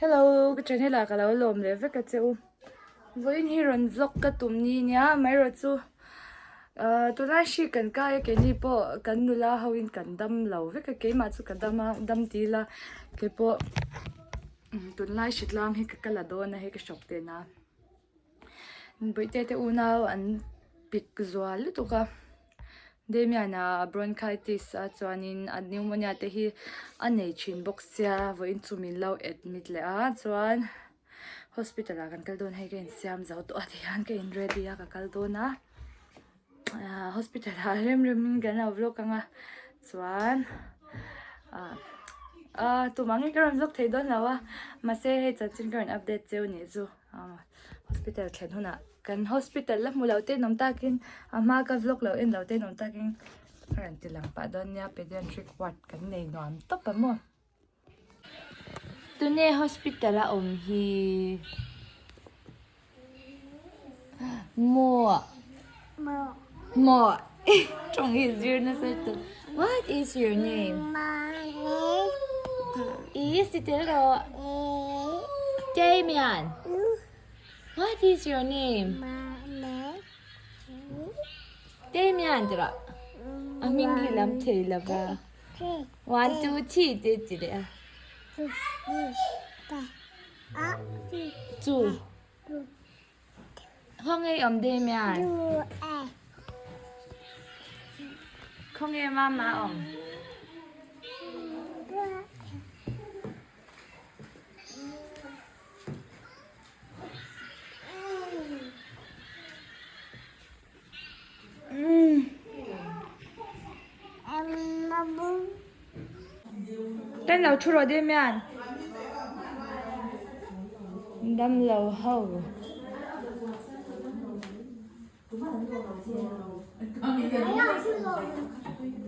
Hello ka channel ah ka lo lawm leh vek a che u vawiin hi rawn vlog ka tum ni nia amaherawh chu ahh tunlai hri kan kai a keini pawh kan nula ho in kan dam lo vek a keimah chu ka dam a dam ti ila keipawh tunlai hritlang hi ka kal a dawn a hei ka hrawk teh na. Bawihte te unau an pik zual lutuk a Damian-a bronchitis a chuanin a pneumonia te hi a nei thin bawk sia vawiin chu min lo admit leh a chuan hospital ah kan kal dawn hei ka insiam zo tawh a tihian ka in ready a ka kal dawn a ah hospital ah rem rem in kan lo vlog ang a chuan ah ah tum angin ka rawn vlog thei dawn lo a mahse hei chanchin ka rawn update cheu nih chu. Hospital thlen hunah kan hospital la hmu lo te an awm takin a hma ka vlog lo en lo te an awm takin a rawn ti lang pah dawn nia pediatric ward kan nei nuam tawp a maw. Tune hospital a awm hi maw maw tawng hi zir nasa tawh what is your name? Is ti tel rawh. Damian. What is your name? Damian ti rawh. A hming hi lam thei lova. One two three te ti leh a. Chu. Khawnge awm Damian? Khawnge mama awm? Kan lo thu rawh Damian. Damlo ho.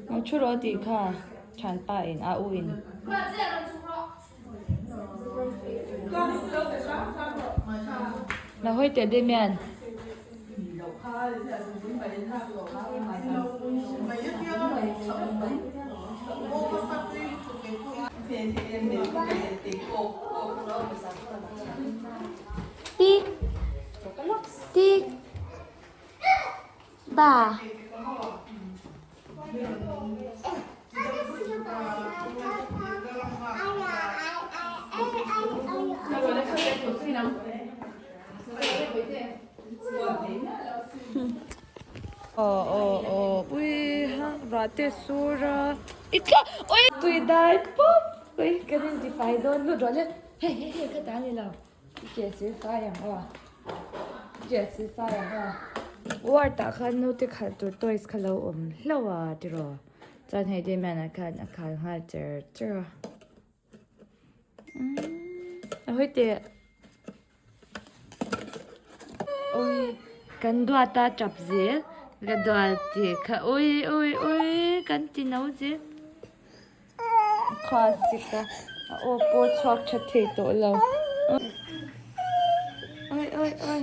Lo thu rawh tih kha thianpa in a u in. Lo hawi teh Damian. Tik tik ba. Aw aw aw ui ha vah te sur a i tla ui tui dai pawp ui kan in tifai dawn lut rawh le hei hei hei ka ta ni lo i ke sil fai ang aw i ke sil fai ang aw ward ah khan naute khalh tur toys kha lo awm hlauh a tiraw chuan hei Damian ah khan a khal nghal cher cher a. A hawi teh ui kan duat a tap zel ka duat tih kha ui ui ui kan ti no zel kha chik a a aw pawh chhuak tha thei tawh lo ui ui ui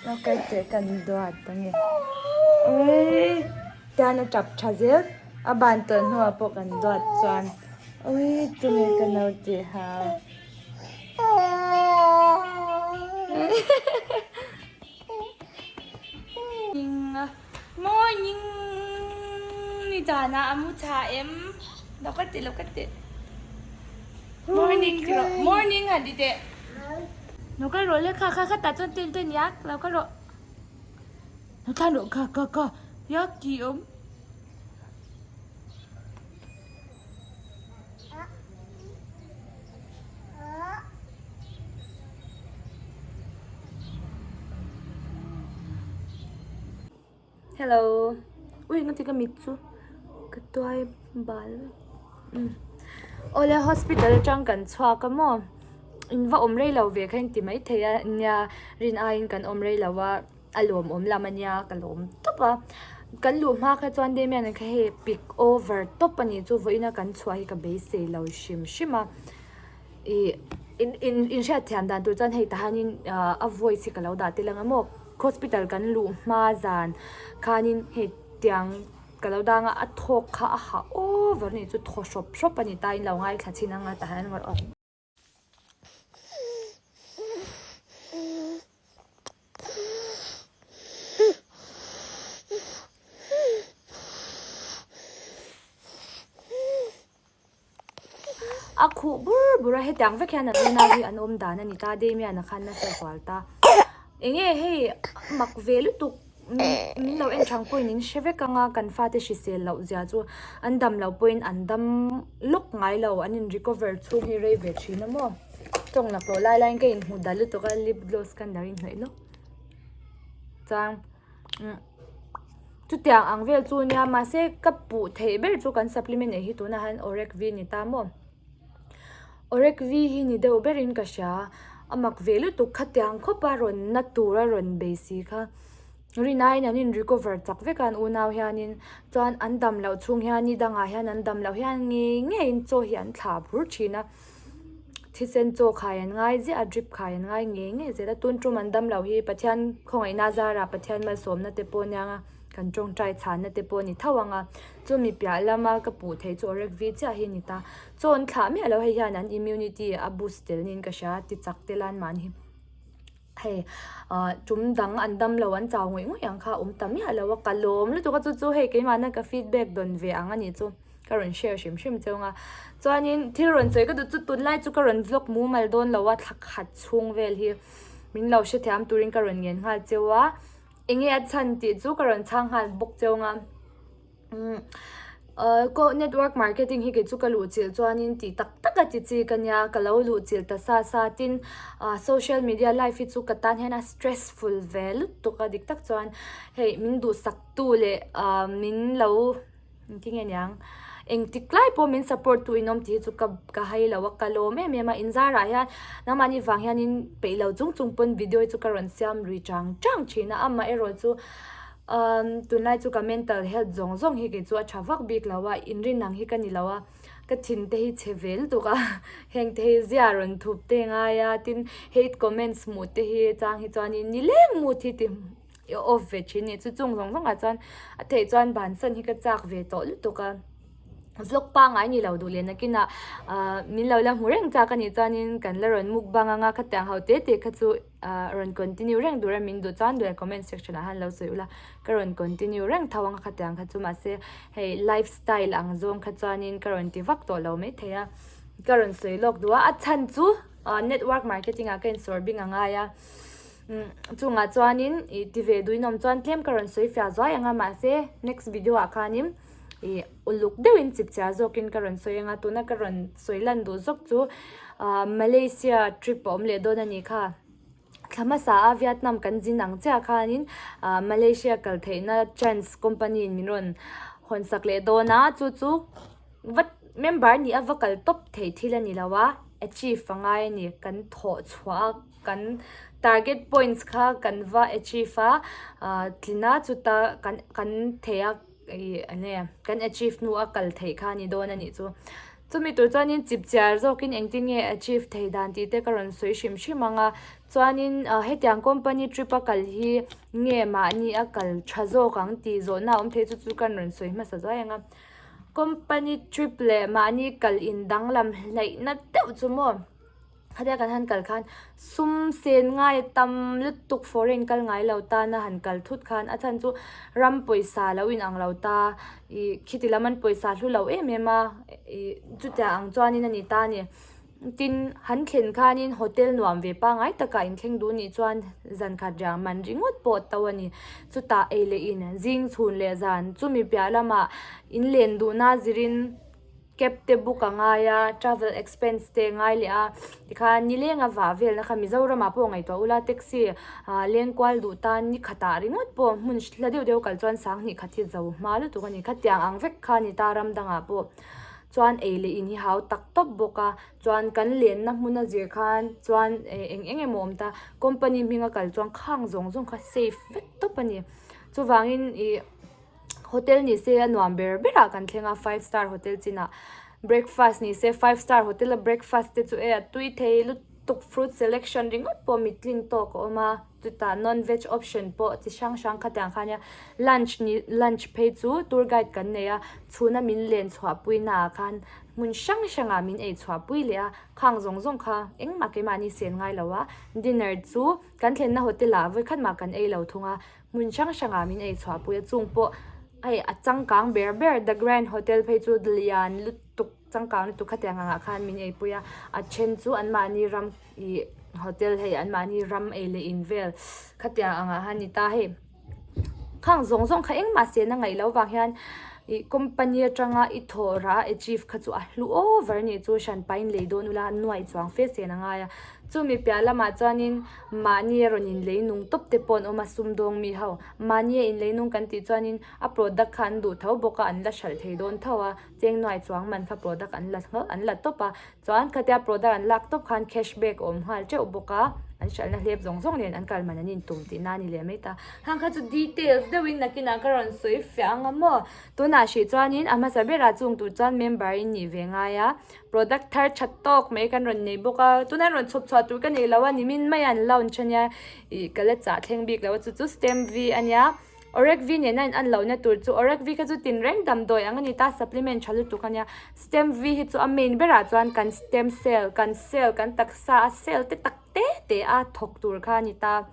lo kal teh kan duat ange ui. Tian a tap tha zel a ban tawh hnuah pawh kan duat chuan ui tunge ka no tih ha morning ni zan ah a mu tha em lo ka ti lo ka ti morning ti rawh morning han ti teh lo kal rawh le kha kha kha tah chuan ten ten yak lo kal rawh. Hnathlan rawh ka ka ka yak tih awm. Hello ui engati ka mit chu ka tuai bal vek awle hospital atang kan chhuak a maw in va awm rei lo ve kha in ti maithei a nia rin aiin kan awm rei lo a. A lawmawm lam a nia ka lawm tawp a kan luh hma kha chuan Damian kha hei pick over tawp a nih chu vawiin a kan chhuah hi ka beisei lo hrim hrim a ih in in inhriat thiam dan tur chuan hei tahanin ah a voice hi ka lo dah tel ang a maw hospital kan luh hma zan khanin hei tiang ka lo dang a a thawk kha a hah over a nih chu thaw hrawp hrawp a ni ta in lo ngaithla chhin ang a tahan. khuh bur bur a, hetiang vek hian an unau hi an awm dan a ni ta, Damian-a khan nasa zual ta. Enge hei mak ve lutuk min lo en thang pawhin in hre vek anga kan fate hrisel loh zia chu an dam loh pawhin an dam lawk ngai lo an in recover chhung hi rei ve thin a maw tawng laklawh lai laiin ka inhmuh dal lutuk a lip gloss ka lo inhnawih lawk chuan chutiang ang vel chu nia mahse ka puh theih ber chu kan supplement ei hi tunah hian orek v ni ta maw. Orek V hi ni deuh berin ka hria, a mak ve lutuk khatiang khawp a rawn na tur a rawn bei si kha. Rinaiin an in recover chak vek a an unau hianin chuan an dam loh chhung hian ni dangah hian an dam loh hian ngei ngeiin chaw hi an thlah bur thin a, thisen chaw khai an ngai ziah a drip khai an ngai ngei ngei zel a, tun tum an dam loh hi Pathian khawngaihna zarah Pathian malsawmna te pawh aniang a. Kan tawngtai chhanna te pawh a ni tho ang a, chumi piah lama ka puh theih chu orek vi chiah hi a ni ta. Chaw an thlah miah lo hei hian an immunity a boost tel niin ka hria, ti chak tel a an mahni hei ah tum dang an dam lo an chau ngawih ngawih ang kha a awm ta miah lo a, ka lawm lutuk a chu chu hei keimahna ka feedback dawn ve ang a nih chu ka rawn share hrim hrim cheu ang a. Chuanin thil rawn sawi ka duh chu tunlai chu ka rawn vlog mumal dawn lo a thla khat chhung vel hi min lo hrethiam turin ka rawn ngen nghal cheu a. Enge a chhan tih chu ka rawn chhang nghal bawk cheu ang a umm ahh network marketing hi kei chu ka luh chilh chuanin tih tak tak a ti chi ka nia ka lo luh chilh ta sa sa tin ah social media life hi chu ka tan hian a stressful ve lutuk a dik tak chuan hei min duhsak tu leh ah min lo. Engtin nge niang? Engtik lai pawh min support tu in awm tih hi chu ka ka hai lo a, ka lawm em em a, inzarah hian nangmahni vang hianin peih lo chung chung pawn video hi chu ka rawn siam lui chang chang thin a, amaherawh chu umm tunlai chu ka mental health zawng zawng hi kei chu a tha vak bik lo a, inrin ang hi ka ni lo a, ka thin te hi chhe ve lutuk a, heng te hi zia rawn thup te ngai a, tin hate comments hmuh te hi chang hi chuanin nileng mut hi ti. I off ve thin nih chu chung zawng zawngah chuan a theih chuan bansan hi ka chak ve tawh lutuk a vlog pangngai ni lo duh leh nakinah ah min lo la hmu reng chak a nih chuanin kan la rawn mukbang anga khatiang ho te te kha chu ah rawn continue reng tur a min duh chuan duh leh comment section ah hian lo sawi ula ka rawn continue reng tho anga khatiang kha chu mahse hei lifestyle ang zawng kha chuanin ka rawn ti vak tawh lo maithei a ka rawn sawi lawk duh a a chhan chu ah network marketing ah ka insawr bing a ngai a. Chungah chuanin ih ti ve duin awm chuan tlem ka rawn sawi fiah zuai ang a mahse next video ah khanin ih uluk deuhin chipchiar zawkin ka rawn sawi ang a tuna ka rawn sawi lan duh zawk chu ah Malaysia trip a awm leh dawn a nih kha thla hmasa a Vietnam kan zin ang chiah khanin ah Malaysia kal theihna chance company in min rawn hawn sak leh dawn a chu chu va member nih a va kal tawp theih thil a ni lo a achieve a ngai a ni kan thawh chhuah a. Kan target points kha kan va achieve a, ah tlina chuta kan kan thei a ih enge kan achieve hnu a kal theih kha a ni dawn a nih chu. Chumi tur chuanin chipchiar zawkin engtin nge achieve thei dan tih te ka rawn sawi hrim hrim ang a, chuanin ah hetiang company trip a kal hi nge mahni a kal tha zawk ang tih zawhna a awm thei chu chu kan rawn sawi hmasa zuai ang a. Company trip leh mahni kal in danglam hleihna deuh chu maw. Khatia kan han kal khan sum sen ngai a tam lutuk foreign kal ngai lo tana han kal thut khan a chhan chu ram pawisa lo in ang lo ta ih khiti lam an pawisa hlu lo em em a ih chutiang ang chuanin a ni ta a ni tin han thlen khanin hotel nuam ve pangngai takah inthleng duh nih chuan zan khat riah man ringawt pawh a to a ni chutah ei leh in zing chhun leh zan chumi piah lamah in len duhna zirin. Cab te book a ngai a, travel expense te a ngai leh a, tikhan nileng a vah velna kha Mizoramah pawh ngaihtuah ula taxi ah leng kual duh tan ni khatah ringawt pawh hmun hla deuh deuh kal chuan sanghnih khat hi zo hma lutuk a ni. Khatiang ang vek kha a ni ta ram dangah pawh chuan ei leh in hi hau tak tawp bawk a, chuan kan lenna hmun a zir khan chuan eng eng emaw awm ta, company hminga kal chuan khang zawng zawng kha safe vek tawp a ni. Chuvangin ih. Hotel ni se a nuam ber ber ah kan thleng a five star hotel chinah breakfast ni se five star hotel a breakfast te chu e a tui thei lutuk fruit selection ringawt pawh mitling tawk a awm a chutah non veg option pawh chi hrang hrang khatiang kha ania lunch ni lunch phei chu tour guide kan nei a chhuna min len chhuah pui naah khan hmun hrang hrangah min ei chhuah pui leh a khang zawng zawng kha engmah keimahni sen ngai lo a dinner chu kan thlenna hotel ah vawikhat mah kan ei lo thung a. Hmun hrang hrangah min ei chhuah pui a chung pawh hei a changkang ber ber the grand hotel phei chu lian lutuk. changkang lutuk khatiang angah khan min eipui a, a then chu anmahni ram ih hotel hei anmahni ram ei leh in vel khatiang angah khan a ni ta hei. Khang zawng zawng kha engmah sena ngaih loh vang hian ih company atanga i thawh rah a achieve kha chu a hlu over a nih chu hran pahin lei dawn ula nuai chuang fe sen a ngai a. Chumi piah lamah chuanin mahni a rawn inlei nung tawp te pawh an awm a sumdawng mi ho. Mahni a inlei nung kan tih chuanin a product kha an duh tho bawk a an la hralh thei dawn tho a cheng nuai chuang man kha product an la an la tawp a. Chuan khatia product an lak tawp khan cash back a awm nghal teuh bawk a, an hralhna hlep zawng zawng nen an kal man an intum tihna a ni leh mai ta. Hang kha chu details deuhin nakinah ka rawn sawi fiah ang a maw? Tunah hrih chuanin a hmasa berah chung tur chuan member in nih ve ngai a, product thar tha tawk mai kan rawn nei bawk a, tunah rawn chhawp chhuah tur ka nei lo a, nimin maia an launch a nia, ih ka la chah thleng bik lo a, chu chu stem V a nia. Orekvi nena in an lohna tur chu Orekvi kha chu tinreng damdawi ang a ni ta, supplement tha lutuk a nia. Stem V hi chu a main berah chuan kan stem cell, kan cell, kan taksa a cell te tak te te a thawk tur kha a ni ta.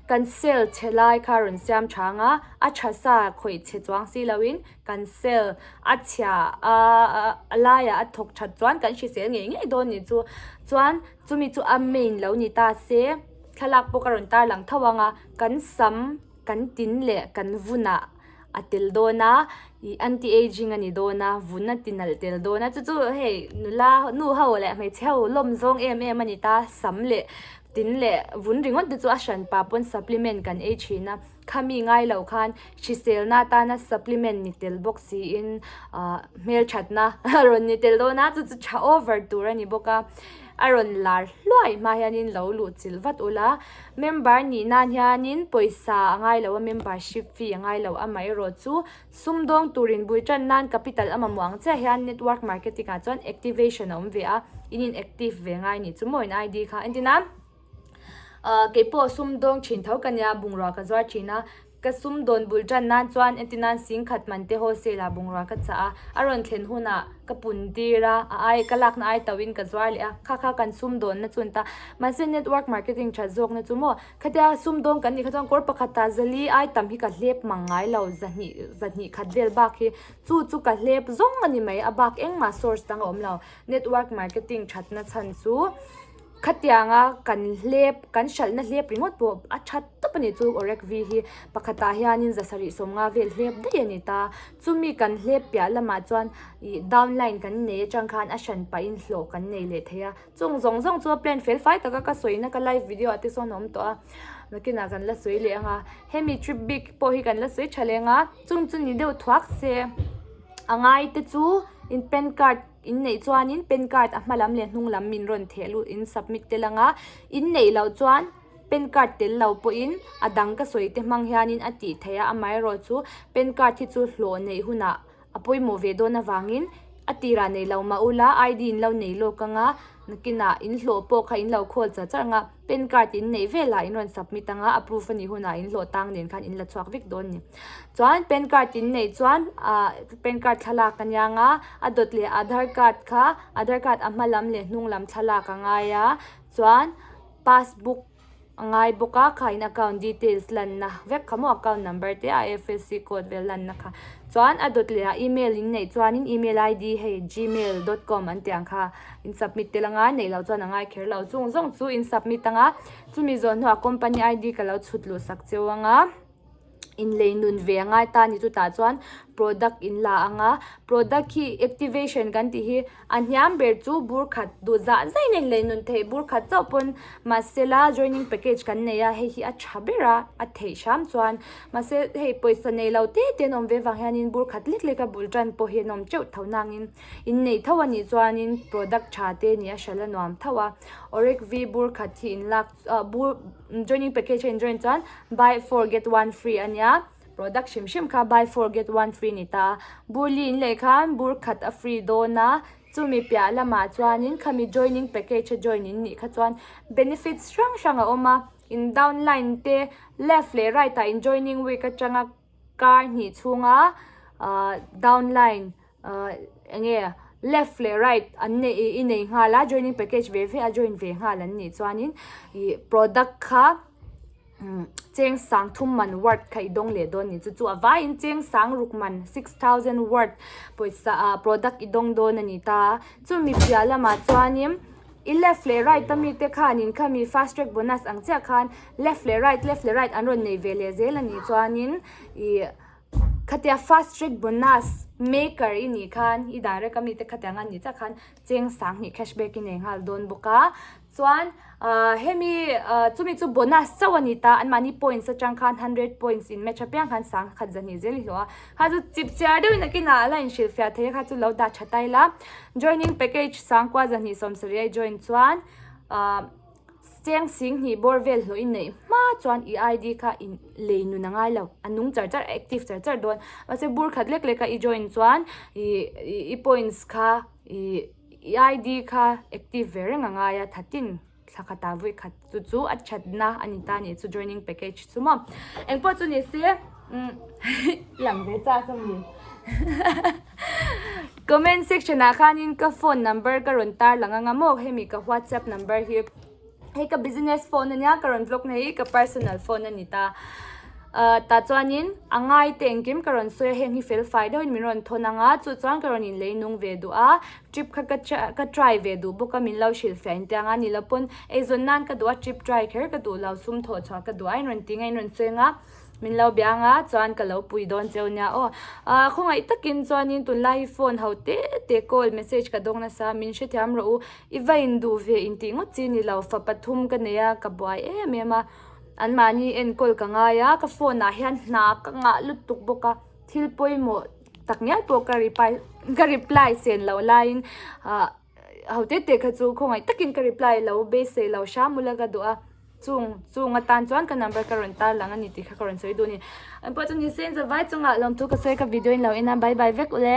Kan cell chhe lai kha a rawn siam tha ang a, a tha sa khawih chhe chuang si loin kan cell a chhia a a laiah a thawk that chuan kan hrisel ngei ngei dawn ni chu. Chuan chumi chu a main lo ni ta se. Thlalak pawh ka rawn tarlang tho ang a, kan sam kan tin leh kan vunah a tel dawn a, ih anti ageing a ni dawn a, vun a ti nalh tel dawn a, chu chu hei nula nu ho leh hmeichhe ho lawm zawng em em a ni ta, sam leh tin leh vun ringawt te chu a hran pah pawn supplement kan ei thin a, khami ngai loh khan hriselna atana supplement ni tel bawk siin ah hmelthatna a rawn ni tel dawn a, chu chu tha over tur a ni bawk a. A rawn lar hluai hma hianin lo luh chilh vat ula, member nih nan hianin pawisa a ngai lo a, membership fee a ngai lo amaherawh chu sumdawng turin bul tan nan capital a mamawh ang chiah hian network marketing ah chuan activation a awm ve a, in in active ve ngai nih chu maw in ID kha entin a ah keipawh sumdawng thin tho ka nia bungrua ka zuar thin a. Ka sum dawn bul tan nan chuan entir nan singkhat man te wholesale ah bungrua ka chah a, a rawn thlen hunah ka pun tir a, a ai ka lakna ai tauhin ka zuar leh a, kha kha kan sum dawnna chu a ni ta. Mahse network marketing that zawkna chu maw khatia sum dawn kan nih kha chuan kawr pakhatah zali ai tam hi ka hlep mang ngai lo, zahnih zahnih khat vel bak hi chu chu ka hlep zawng a ni mai, a bak engmah source dang a awm lo. Network marketing thatna chhan chu. Khatianga kan hlep, kan hralhna hlep ringawt pawh a tha tawp a ni chu Orek V hi pakhatah hianin zasarih sawmnga vel hlep daih a ni ta. Chumi kan hlep piah lamah chuan ih downline kan nei atang khan a hran pahin hlawh kan nei leh thei a. Chung zawng zawng chu a plan fel fai taka ka sawina ka live video ah te sawn a awm tawh a, nakinah kan la sawi leh ang a. Hemi trip bik pawh hi kan la sawi tha leng a, chung chu ni deuh thuak se a ngai te chu in pan card. In neih chuanin pan card a hma lam leh hnung lam min rawn theh lut in submit tel ang a, in neih loh chuan pan card tel lo pawhin a dang ka sawi te hmang hianin a tih theih a, amaherawh chu pan card hi chu hlawh neih hunah a pawimawh ve dawn avangin a tirah nei lo mah ula ID in lo nei lawk ang a, nakinah in hlawh pawh kha in lo khawl char char ang a, pan card in neih velah in rawn submit ang a, approve a nih hunah in hlawh tang nen khan in la chhuak vek dawn a ni. Chuan pan card in neih chuan ah pan card thlalak a niang a, a dawt leh aadhar card kha aadhar card a hma lam leh hnung lam thlalak a ngai a, chuan passbook a ngai bawk a kha in account details lanna vek kha maw account number te IFSC code vel lanna kha chuan a dawt leh ah email in neih chuanin email ID hei gmail dot com an tih ang kha in submit tel anga neih loh chuan a ngai kher lo chung zawng chu in submit anga chumi zawh hnuah company ID ka lo chhut luh sak cheu anga. Inlei nun ve a ngai ta a ni chutah chuan product in la ang a product hi activation kan tih hi a hniam ber chu bur khat duh zah zaiin a inlei nun theih bur khat chauh pawn mahsela joining package kan nei a hei hi a tha ber a a theih hram chuan mahse hei pawisa nei lo te te an awm ve vang hianin bur khat lek lek a bul tan pawh hi an awm teuh tho nangin inneih tho a nih chuanin product tha te nia hralh a nuam tho a orek v bur khat hi in lak ah bur Joining package a in join chuan buy four get one free a nia product hrim hrim kha buy four get one free ni ta a bur li in leh khan bur khat a free dawn a chumi piah lamah chuanin khami joining package a join in nih kha chuan benefits hrang hrang a awm a in downline te left leh right ah in joining week atanga kar hnih chhunga ah downline Ahh enge left leh right an neih ih i nei nghal a joining package ve ve a join ve nghal an nih chuanin ih product kha. Cheng sang thum man worth kha i dawng leh dawn ni chu chu a vaiin cheng sang ruk man 6000 worth pawisa ah product i dawng dawn a ni ta. Chumi piah lamah chuanin i left leh right a mite khanin khami fast track bonus ang chiah khan left leh right left leh right an rawn nei ve leh zel a nih chuanin ih khatia fast track bonus maker i nih khan i direct a mite khatiang a nih chiah khan cheng sang hnih cashback i nei nghal dawn bawk a. Chuan ahh hemi ahh chumi chu bonus chauh a ni ta, anmahni points atang khan hundred points in match apiang khan sang khat zahnih zel i hlawh a, kha chu chip chiar deuhin a kinah a la inhrilhfiah thei a kha chu lo dah tha ta ila. Joining package sangkua zahnih sawmsarih a i join chuan ahh cheng sing hnih bawr vel hlawh i neih hma chuan i ID kha in lei nun a ngai lo, a nung char char a active char char dawn. Mahse bur khat lek lek a i join chuan ih i points kha ih. I ID kha active ve reng a ngai a, thatin thla khatah vawi khat chu chu a thatna a ni ta a nih chu joining package chu maw. Engpawh chu ni se umm lang ve chak a mi comment section ah khanin ka phone number ka rawn tar lang anga maw hemi ka whatsapp number hi. Hei ka business phone ania ka rawn vlog na hi ka personal phone a ni ta ah tah chuanin a ngai te engkim ka rawn sawi a heng hi fel fai deuhin min rawn thawn ang a chu chuan ka rawn in lei nung ve duh a trip kha ka ka try ve duh bawk a min lo hrilh fiah in tiang a ni lo pawn eizawn nan ka duh a trip try kher ka duh lo sum thawh chhuah ka duh a in rawn ti ang a in rawn sawi ang a. Min lo bia anga chuan ka lo pui dawn cheu nia aw. Ahh khawngaih takin chuanin tunlai hi phone ho te te call message ka dawng nasa min hrethiam rawh u. I va induh ve intih ngawt chi ni lo fa pathum ka nei a ka buai em em a. Anmahni enkawl ka ngai a ka phone ah hian hna ka ngah lutuk bawk a thil pawimawh tak ngial pawh ka reply ka reply sen loh laiin ahh ho te te kha chu khawngaih takin ka reply lo beisei lo hram ula ka duh a. Chung chung atan chuan ka number ka rawn tar lang a ni tih kha ka rawn sawi duh a ni. Engpawh chu ni se in zavai chungah lawmthu ka sawi ka video in lo en a bye bye vek ule.